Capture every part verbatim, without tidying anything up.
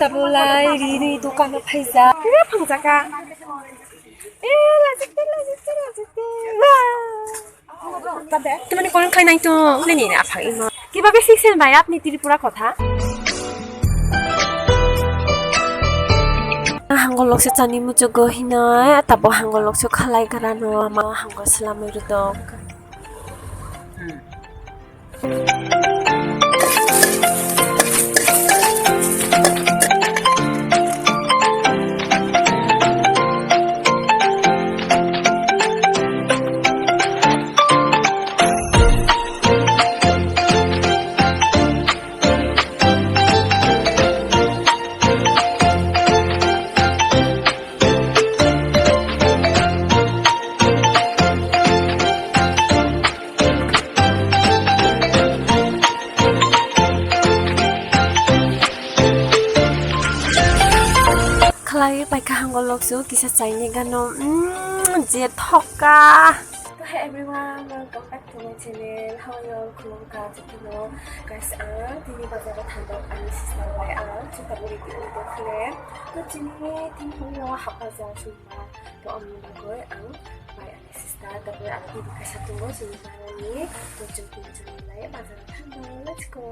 Tabulai rini dukano phaijak. Kira phangjaka. Eh, lajikte, lajikte, lajikte. Wah. Tamani koron khai nai to. Nini na aphang imo. Kiba besi sen bai apni Tripura kotha. Hangolok se chani muchugo hinoi, tabo hangolok se khalai garano, ma hango slamoi rudok. Khlai paikha hangolok su kisa chaini gano, mm, je thoka. So, hey everyone, welcome back to my channel. How are you all? Khulumkha, chukino. Guys, ang tini bazar o thangdok ani sister bai ang chuta muri tini dokhle. To chini tini hwnwi o hapajak sumba. To amni bagwi ang bai ani sister, tapore ang tini kaisa tongo chini barani. To chwng tini chwng lai bazar o thangdok. Let's go.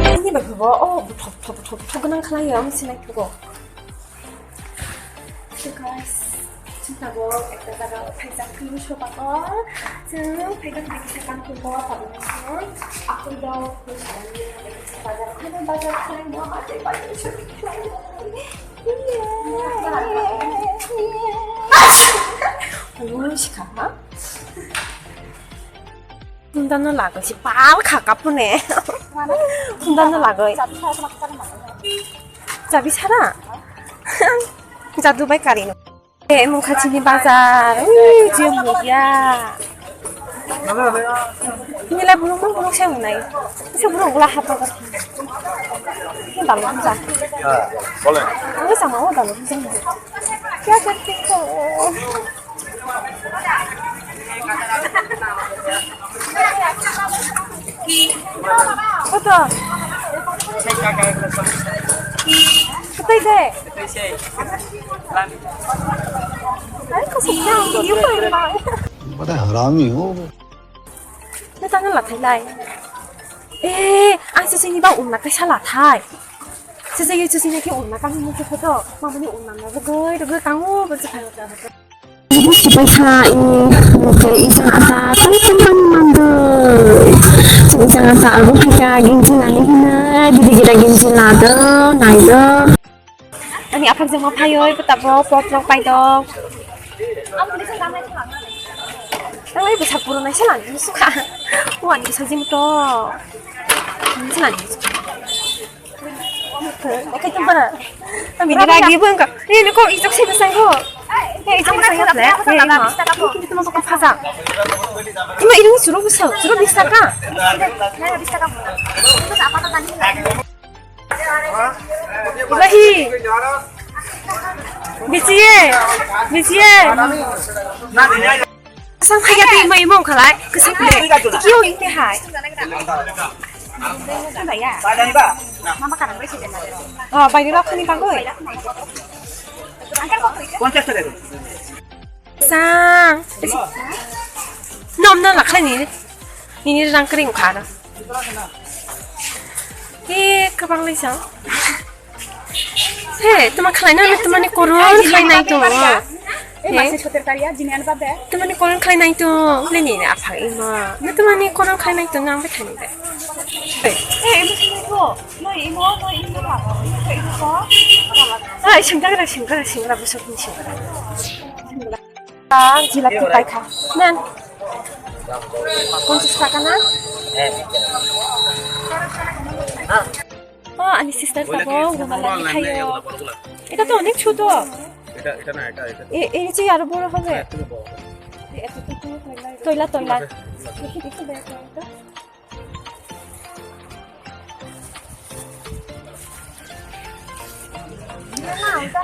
Ani bagwi bo, oh, buthok, buthok, buthok, buthok gwnang khlai ya, ang sinai thugo. So guys, chwng tabuk ekta jaga o phaijak khe soba o. Chwng phaijak khe kisa kang khe bo tabuk chwng apui rok khe sabani bazar khe bazar khlai no, bazar bazar shopping khlai no. Ui, sikha ha? Sundano lagoi si pal kha kapune. Sundano lagoi. Chabi sara? Jadu bai kari no. Eh, mukha chini bazar. Ui, je muya. Nila burung mo burung se unai. Se burung gula hapa. Ni dalu buja. Ha, bole. Ani sama o dalu buja. Kya karti ho? Koto? Kotai de? Ai, ko sukha, iyo ko ima. Bada harami ho. Na tang la thai lai. Eh, ang se sini ba unna kaisa la thai. Se se yo se sini ki unna kami mo se koto. Mama ni unna na rogoi, rogoi kango, ba se khayo ta. Sipai sa i, mukhe isang ata, tang tang tang mandoi. Sing isang ata, ago phika, ginchi nani hina, gidi gida ginchi lado, naido. Ani aphak jema phayoi, petabo, potrok paidok. Tang lai bwsa puro naisa lani, sukha. Wani bwsa jim to. Naisa lani. Kaitung para. Ami ragi bang ka. Eh, niko ijok se besang ko. Eh, ijok se besang ko. Eh, ima. Ini cuma bukan pasang. Ima ini suruh besang, suruh bisa ka? Ilahi. Bisiye. Bisiye. Sang phai ya tei mai mong khalai. Kisa kule. Kio ite hai. Oh, bai rok khani bagoi. Sang. Nom na lakhai ni. Nini rang kring kha na. He, kwbang lai sang. He, tuma khlai na, tuma ni koron khlai nai to. He, tuma ni koron khlai nai to. Nini ni aphak ima. Na tuma ni koron khlai nai to, nang bai thani de. He, imo sini to. No, imo, no, imo ba. Ai, singkara, singkara, singkara, busuk ni singkara. Ang jilapi paikha. Nang. পঞ্চাশ টাকা না? ও, আমি সিস্টার পাবো, ঘুমালানি খাইও। এটা তো অনেক ছোট। এটা, এটা না, এটা, এটা তো। এ-, এর চেয়ে আরো বড় হবে। হ্যাঁ, এর থেকে বড় হবে। এ, এত তো কোনো তৈলা, তৈলা। দেখি, দেখি, দেখো তো।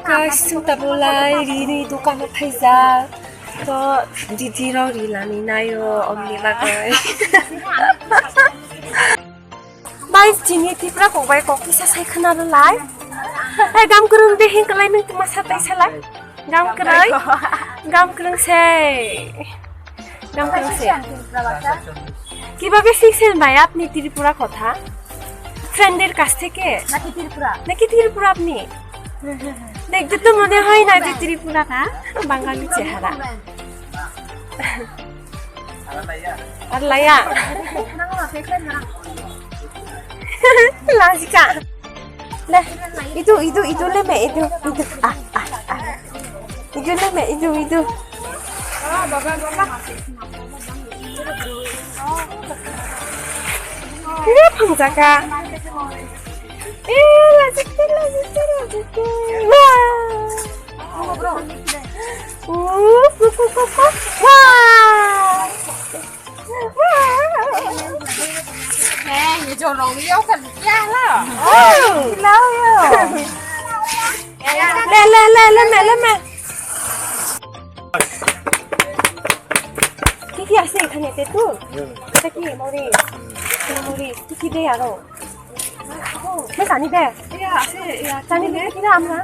Guys, chwng tabuk lai ri ri dukano thaijak. To didi rok ri lani naio omni bagwi. Bai chini Tripura kok bai kok kisa sai khna rw lai. Hai gam kwrwng de hin kwlai nung tuma sa tai salai. Gam kwrwng. Gam kwrwng se. Gam kwrwng se. কিভাবে শিখছেন ভাই আপনি ত্রিপুরা কথা? ফ্রেন্ডের কাছ থেকে? নাকি ত্রিপুরা? নাকি ত্রিপুরা আপনি? দেখতে তো মনে হয় না যে ত্রিপুরা না, বাঙালি চেহারা। Ar laya. Lajika. Le, idu, idu, idu leme, idu, idu. Ah, ah, ah. Idu leme, idu, idu. Iya, phangjaka. Eh, lajikte, lajikte, lajikte. Wah. Uh, uh, uh, uh, uh. Wah. Eh, ni jorong yo kan ya la. Oh, lao yo. Le, le, le, le, me, le, me. কি কি আছে এখানে? তেঁতুল? এটা কি মরিচ? মরিচ। কি কি দেয় আরো? না, জানি দে। জানি দে, কি না আমরা?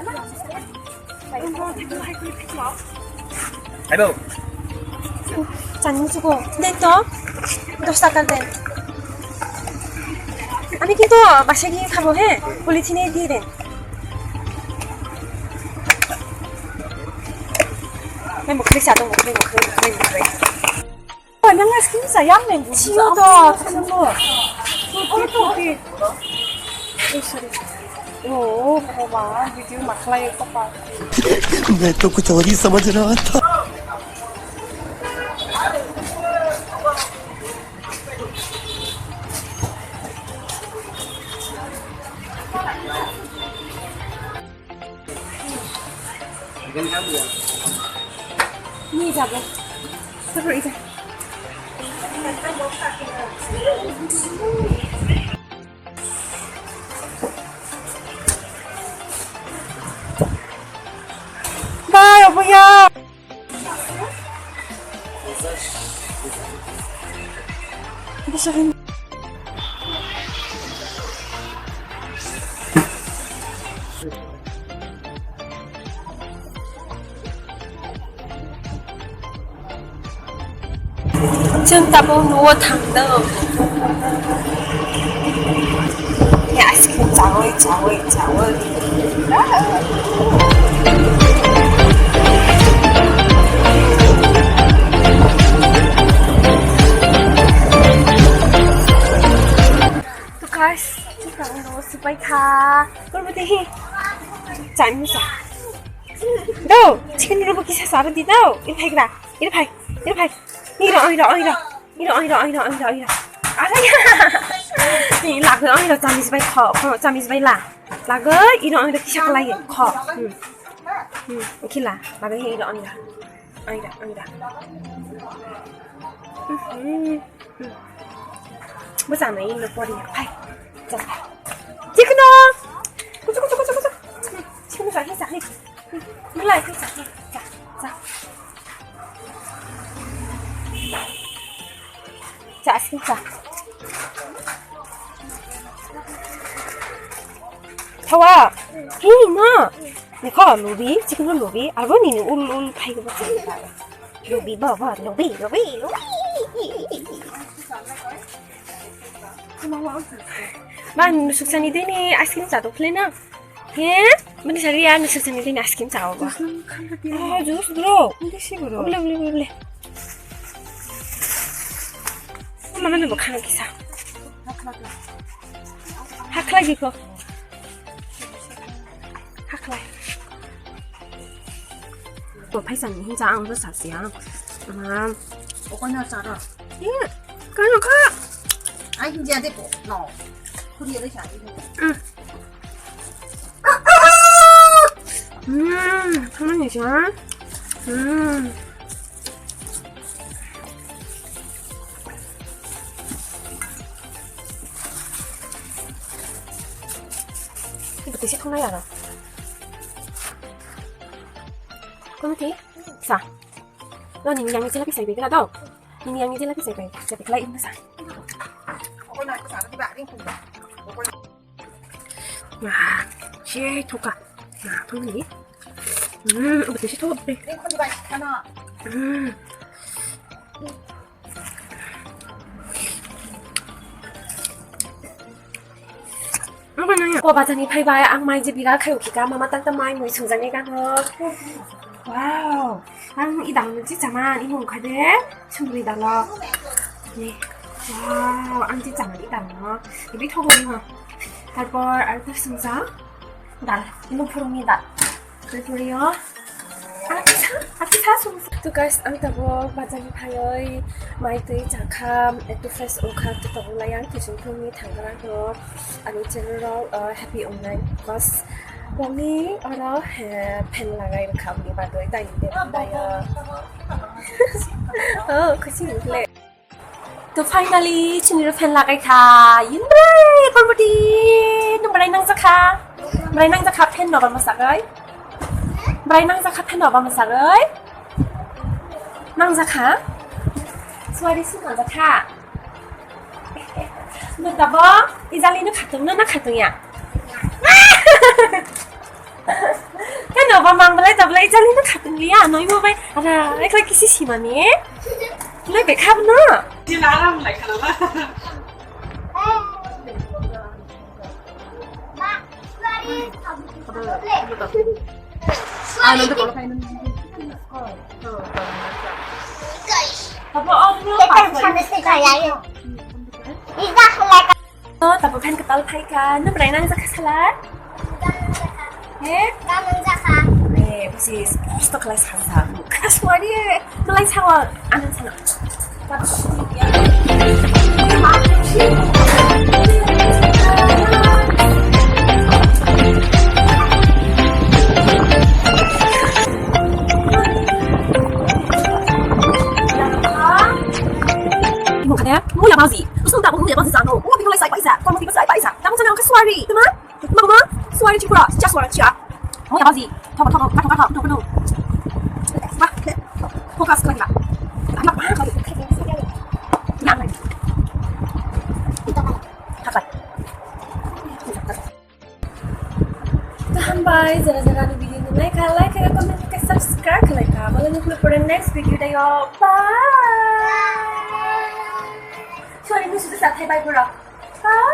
Hello. জানি মুসুকো। দেন তো। দশ টাকা দেন। আমি কিন্তু বাসায় গিয়ে খাবো, হ্যাঁ? পলিথিনে দিয়ে দেন। May mukri sa to, mukri, mukri, mukri, mukri. Oh, nang ice cream sa yang neng. Sino to, sino to. Tuti, tuti. Oh, sorry. Oh, baba, video maklai ko pa. मैं तो कुछ और ही समझ रहा था। নিয়ে যাবো। তারপর এই যে। Bye, Abuya. Chwng tabuk nuo thangdong. Ice cream chawi, chawi, chawi. To guys, chwng tabuk nuo swbai kha. Kurbo tehi. Chani sa. Do, chicken robo kisa saro di do. Ini phai gra. Ini phai. Ini phai. Ini ro, ini ro, ini ro. Iro, iro, iro, iro, iro. Ara ya. Ni lagoi, iro, chamis bai kho, kho, chamis bai la. Lagoi, iro, iro, kisa kalai, kho. Hmm. Hmm, kila, lagoi, iro, iro. Iro, iro. Hmm. Bo jana ino pori ya, phai. Ja. Chikno. Kuchu, kuchu, kuchu, kuchu. Hmm. Chikno sa, sa, sa. Hmm. Milai, sa, sa, sa. Cha, sini cha. Thawa. Hi, no. Ni kho, lubi, chikno lubi. Abo ni ul, ul, phai ko. Lubi, ba, ba, lubi, lubi, lubi. Ma, nusuk sani dini ice cream cha to khle na. He? Mani sari ya nusuk sani dini ice cream cha ba. Juice nang khan ta tini. Oh, juice bro. Hindi si bro. Bole, bole, bole, bole. Mama ni bo khana kisa. Hakla, hakla. Hakla gi ko. Hakla. Bo phaisa ni hinsa ang bo sa sia. Ma. Okono cha ro. Ye. Kano kha. Ai hinja de ko. No. Khuri re cha. Hmm. Hmm, khamani sa. Hmm. Ibu tisi thongnai aro. Kono thi? Sa. No, nini yang ni jelapi sai bai kena do. Nini yang ni jelapi sai bai. Jelapi kelai ini sa. Wah, si thoka. Nah, thok ni. Hmm, betul si thok deh. Hmm. Ko bazar ni phaibai, ang mai je birat khai ukhika, mama tak ta mai mui sungjaknai kano. Wow, ang idang je chaman, imung khai de, sungri dalo. Ni. Wow, ang je chaman idang no. Ibi thogo ni ho. Tarpor ar ta sungja. Dal, imung phurung ni dal. Twi puri o. Atisa, atisa sung. To guys, ang tabuk bazar ni phaioi mai twi chakha, ektu fresh ongkha, to tabuk lai ang tuition phung ni thangkha ang to ani channel rok, uh, happy wngnai because boni oro, eh, fan lagai rwkha aboni bagwi tai de bai o. Oh, khusi ni le. To finally, chini ro fan lagai kha. Yunbrai, Kolmoti. Nung brai nang jakha. Brai nang jakha fan no ba masagoi. Brai nang jakha fan no ba masagoi. Nang jakha. Suari si nang jakha. Nung tabo, ijali no khatung na, na khatung ya. Kano ba mang belai ta belai jali no khatung liya, noi mo bai. Ara, ekla kisi simani. Lai be khab no. Jin aram lai khana ba. Ano to kalau kain. Apa om no? Ida halai. Oh, tabuk phan kwtal phai kha. Nung brai nang jakha sala? He? Nang jakha. Eh, bisi kosto khlai sa sa. Kha suari, malai sawa, ano sana. Mula bazi. Usung tabuk mula bazi sano. Mula bingulai sai paisa. Kamu tiba sai paisa. Kamu sana ke suari, teman? Mama, suari Tripura, sejak suara cia. Mula bazi. Tunggu, tunggu, tunggu, tunggu, tunggu. Wah, fokus ke kita. Ayo, ah, kau. Yang lain. Itu apa? Hambai, jara jara ni video ni like, like, comment, subscribe, like, bala nukle pore next video dayo. Bye. Sorry, musu tu sathai bye bro. Bye.